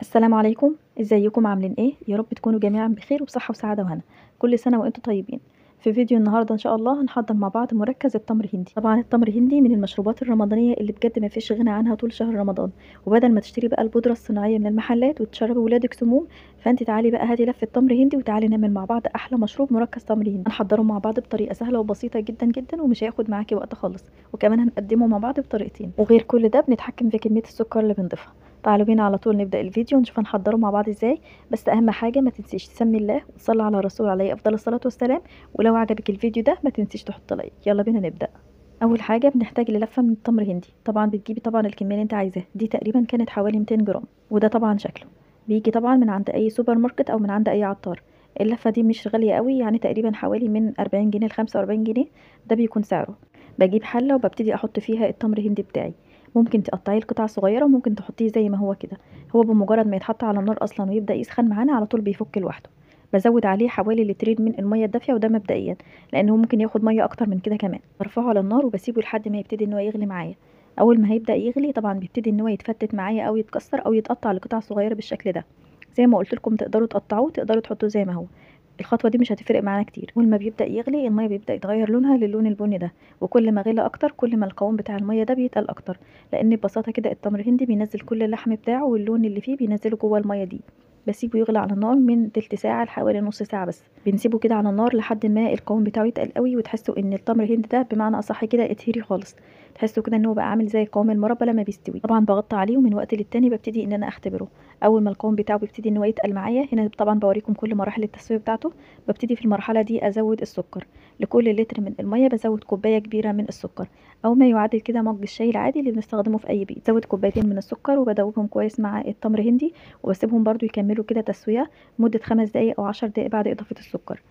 السلام عليكم، ازيكم عاملين ايه؟ يا رب تكونوا جميعا بخير وبصحة وسعادة وهنا. كل سنة وانتم طيبين. في فيديو النهارده ان شاء الله هنحضر مع بعض مركز التمر هندي. طبعا التمر هندي من المشروبات الرمضانية اللي بجد ما فيش غنى عنها طول شهر رمضان، وبدل ما تشتري بقى البودره الصناعية من المحلات وتشربي ولادك سموم، فانت تعالي بقى هاتي لفه تمر هندي وتعالي نعمل مع بعض احلى مشروب مركز تمر هندي. هنحضره مع بعض بطريقة سهلة وبسيطة جدا جدا ومش هياخد معاكي وقت خالص، وكمان هنقدمه مع بعض بطريقتين، وغير كل ده بنتحكم في كمية السكر اللي بنضيفها. تعالوا بينا على طول نبدأ الفيديو ونشوف هنحضره مع بعض ازاي. بس اهم حاجة ما تنسيش تسمي الله وتصلي على الرسول عليه افضل الصلاة والسلام، ولو عجبك الفيديو ده ما تنسيش تحط like. يلا بينا نبدأ. اول حاجة بنحتاج للفة من التمر هندي. طبعا بتجيبي طبعا الكمية اللي انت عايزاها، دي تقريبا كانت حوالي 200 جرام، وده طبعا شكله بيجي طبعا من عند اي سوبر ماركت او من عند اي عطار. اللفة دي مش غالية قوي، يعني تقريبا حوالي من 40 جنيه ل 45 جنيه ده بيكون سعره. بجيب حلة وببتدي احط فيها التمر هندي بتاعي. ممكن تقطعيه لقطع صغيرة وممكن تحطيه زي ما هو كده، هو بمجرد ما يتحط على النار اصلا ويبدا يسخن معانا على طول بيفك لوحده. بزود عليه حوالي لترين من المية الدافيه، وده مبدئيا لانه ممكن ياخد مية اكتر من كده كمان. برفعه على النار وبسيبه لحد ما يبتدي ان هو يغلي معايا. اول ما هيبدا يغلي طبعا بيبتدي ان هو يتفتت معايا او يتكسر او يتقطع لقطع صغيرة بالشكل ده. زي ما قلت لكم تقدروا تقطعوه، تقدروا تحطوه زي ما هو، الخطوة دي مش هتفرق معانا كتير. اول ما بيبدا يغلي المية بيبدا يتغير لونها للون البني ده، وكل ما غلى اكتر كل ما القوام بتاع المية ده بيتقل اكتر، لان ببساطة كده التمر الهندي بينزل كل اللحم بتاعه واللون اللي فيه بينزله جوه المية دي. بسيبه يغلي على النار من تلت ساعة لحوالي نص ساعة بس، بنسيبه كده على النار لحد ما القوام بتاعه يتقل قوي، وتحسوا ان التمر الهندي ده بمعنى اصح كده اتهري خالص، تحسوا كده ان هو بقى عامل زي قوام المربى لما بيستوي. طبعا بغطي عليه، ومن وقت للتاني ببتدي ان انا اختبره. اول ما القوام بتاعه بيبتدي ان هو يتقل معايا، هنا طبعا بوريكم كل مراحل التسوية بتاعته. ببتدي في المرحلة دي ازود السكر، لكل لتر من المية بزود كوباية كبيرة من السكر او ما يعادل كده مج الشاي العادي اللي بنستخدمه في اي بيت. بزود كوبايتين من السكر وبدوبهم كويس مع التمر هندي، وبسيبهم برده يكملوا كده تسويه مده 5 دقائق او 10 دقائق بعد اضافه السكر.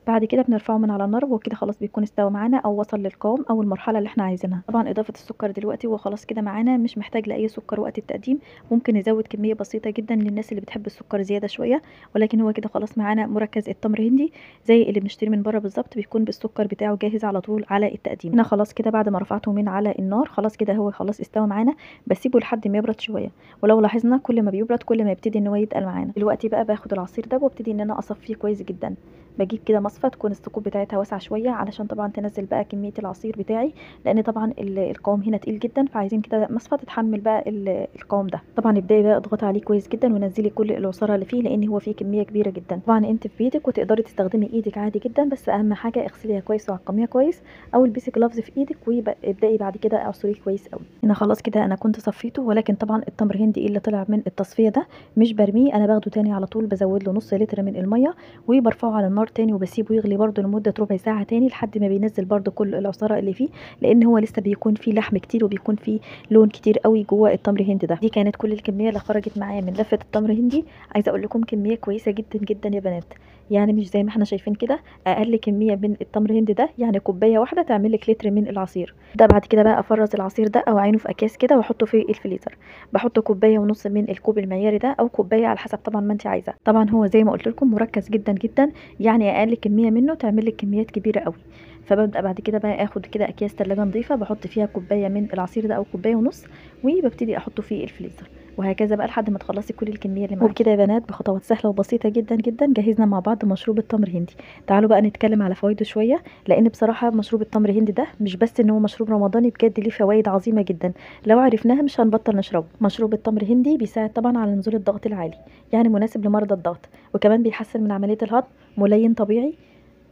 بعد كده بنرفعه من على النار، وكده خلاص بيكون استوى معانا او وصل للقوام او المرحلة اللي احنا عايزينها. طبعا اضافه السكر دلوقتي هو خلاص كده معانا، مش محتاج لاي سكر وقت التقديم. ممكن نزود كمية بسيطة جدا للناس اللي بتحب السكر زيادة شوية، ولكن هو كده خلاص معانا مركز التمر هندي زي اللي بنشتري من بره بالظبط، بيكون بالسكر بتاعه جاهز على طول على التقديم. هنا خلاص كده بعد ما رفعته من على النار خلاص كده هو خلاص استوى معانا، بسيبه لحد ما يبرد شوية. ولو لاحظنا كل ما بيبرد كل ما يبتدي ان هو يتقل معانا. دلوقتي بقى باخد العصير ده وابتدي ان انا اصفيه كويس جدا. بجيب كده مصفى تكون الثقوب بتاعتها واسعة شوية، علشان طبعا تنزل بقى كمية العصير بتاعي، لان طبعا القوام هنا تقيل جدا، فعايزين كده مصفى تتحمل بقى القوام ده. طبعا ابداي بقى اضغطي عليه كويس جدا ونزلي كل العصاره اللي فيه، لان هو فيه كمية كبيرة جدا. طبعا انت في بيتك وتقدري تستخدمي ايدك عادي جدا، بس اهم حاجة اغسليها كويس وعقميها كويس، او البسي gloves في ايدك وابداي بعد كده اعصريه كويس قوي. هنا خلاص كده انا كنت صفيته، ولكن طبعا التمر هندي اللي طلع من التصفية ده مش برميه، انا باخده تاني على طول، بزود له نص لتر من المية وبرفعه على النار تاني، وبسيبه يغلي برده لمدة ربع ساعة تاني لحد ما بينزل برده كل العصاره اللي فيه، لان هو لسه بيكون فيه لحم كتير وبيكون فيه لون كتير قوي جوه التمر هندي ده. دي كانت كل الكمية اللي خرجت معايا من لفه التمر هندي. عايزه اقول لكم كمية كويسة جدا جدا يا بنات، يعني مش زي ما احنا شايفين كده، اقل كمية من التمر هندي ده يعني كوباية واحدة تعمل لك لتر من العصير ده. بعد كده بقى افرز العصير ده او اعينه في اكياس كده واحطه في الفريزر. بحط كوباية ونص من الكوب المعياري ده او كوباية على حسب طبعا ما انت عايزه. طبعا هو زي ما قلت لكم مركز جدا جدا، يعني اقل كمية منه تعمل لك كميات كبيرة قوي. فببدا بعد كده بقى اخد كده اكياس ثلاجه نظيفة، بحط فيها كوباية من العصير ده او كوباية ونص، وببتدي احطه في الفريزر، وهكذا بقى لحد ما تخلصي كل الكمية اللي معاكي. وبكده يا بنات بخطوات سهلة وبسيطة جدا جدا جهزنا مع بعض مشروب التمر هندي. تعالوا بقى نتكلم على فوائده شوية، لان بصراحة مشروب التمر هندي ده مش بس ان هو مشروب رمضاني، بجد ليه فوائد عظيمة جدا لو عرفناها مش هنبطل نشربه. مشروب التمر هندي بيساعد طبعا على نزول الضغط العالي، يعني مناسب لمرضى الضغط، وكمان بيحسن من عملية الهضم، ملين طبيعي،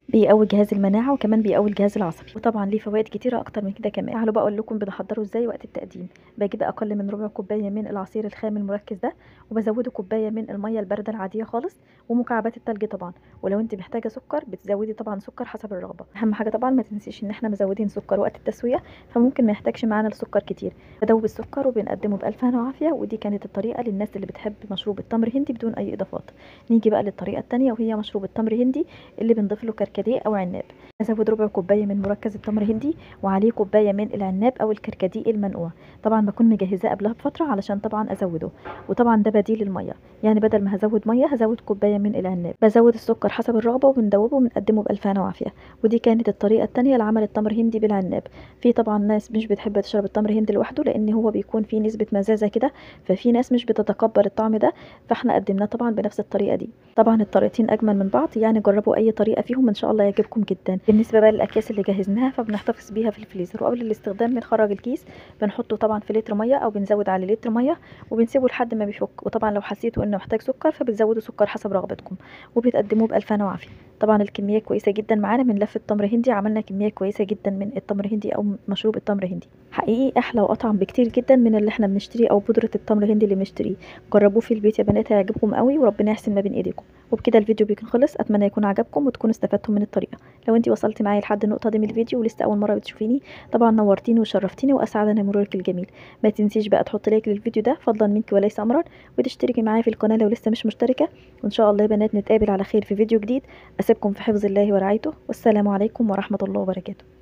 بيقوي جهاز المناعة، وكمان بيقوي الجهاز العصبي، وطبعا ليه فوائد كتيرة اكتر من كده كمان. تعالوا بقى اقول لكم بنحضره ازاي وقت التقديم. بجيب اقل من ربع كوباية من العصير الخام المركز ده، وبزوده كوباية من المية البارده العادية خالص، ومكعبات التلج طبعا، ولو انت محتاجه سكر بتزودي طبعا سكر حسب الرغبة. اهم حاجة طبعا ما تنسيش ان احنا مزودين سكر وقت التسوية، فممكن ما يحتاجش معانا السكر كتير. بدوب السكر وبنقدمه بالف هنا وعافيه. ودي كانت الطريقة للناس اللي بتحب مشروب التمر هندي بدون اي اضافات. نيجي بقى للطريقة الثانية، وهي مشروب التمر هندي اللي بنضيف له كركديه. كركديه او عناب. ازود ربع كوباية من مركز التمر هندي وعليه كوباية من العناب او الكركديه المنقوع، طبعا بكون مجهزاه قبلها بفترة علشان طبعا ازوده، وطبعا ده بديل المية، يعني بدل ما هزود مية هزود كوباية من العناب. بزود السكر حسب الرغبة وبندوبه وبنقدمه بالف هنا وعافيه. ودي كانت الطريقة الثانية لعمل التمر هندي بالعناب. في طبعا ناس مش بتحب تشرب التمر هندي لوحده لان هو بيكون فيه نسبه مزازه كده، ففي ناس مش بتتقبل الطعم ده، فاحنا قدمناه طبعا بنفس الطريقة دي. طبعا الطريقتين اجمل من بعض، يعني جربوا اي طريقه فيهم ان شاء الله يعجبكم جدا. بالنسبة بقى للاكياس اللي جهزناها فبنحتفظ بيها في الفريزر، وقبل الاستخدام بنخرج الكيس بنحطه طبعا في لتر مية او بنزود عليه لتر مية وبنسيبه لحد ما بيفك، وطبعا لو حسيتوا انه محتاج سكر فبتزودوا سكر حسب رغبتكم، وبتقدموه بالف هنا وعافيه. طبعا الكمية كويسة جدا معانا من لفه تمر هندي، عملنا كمية كويسة جدا من التمر هندي او مشروب التمر هندي، حقيقي احلى واطعم بكتير جدا من اللي احنا بنشتريه او بودره التمر هندي اللي بنشتريه. جربوه في البيت يا بنات هيعجبكم قوي، وربنا يحسن ما بين ايديكم. وبكده الفيديو بيكون خلص، اتمنى يكون عجبكم وتكونوا استفدتم من الطريقة. لو انت وصلتي معايا لحد النقطة دي من الفيديو ولسه اول مرة بتشوفيني، طبعا نورتيني وشرفتيني واسعدني مرورك الجميل. ما تنسيش بقى تحطي like للفيديو ده فضلا منك وليس امرا، وتشتركي معايا في القناة لو لسه مش مشتركة. وان شاء الله يا بنات نتقابل على خير في فيديو جديد. اسيبكم في حفظ الله ورعايته، والسلام عليكم ورحمة الله وبركاته.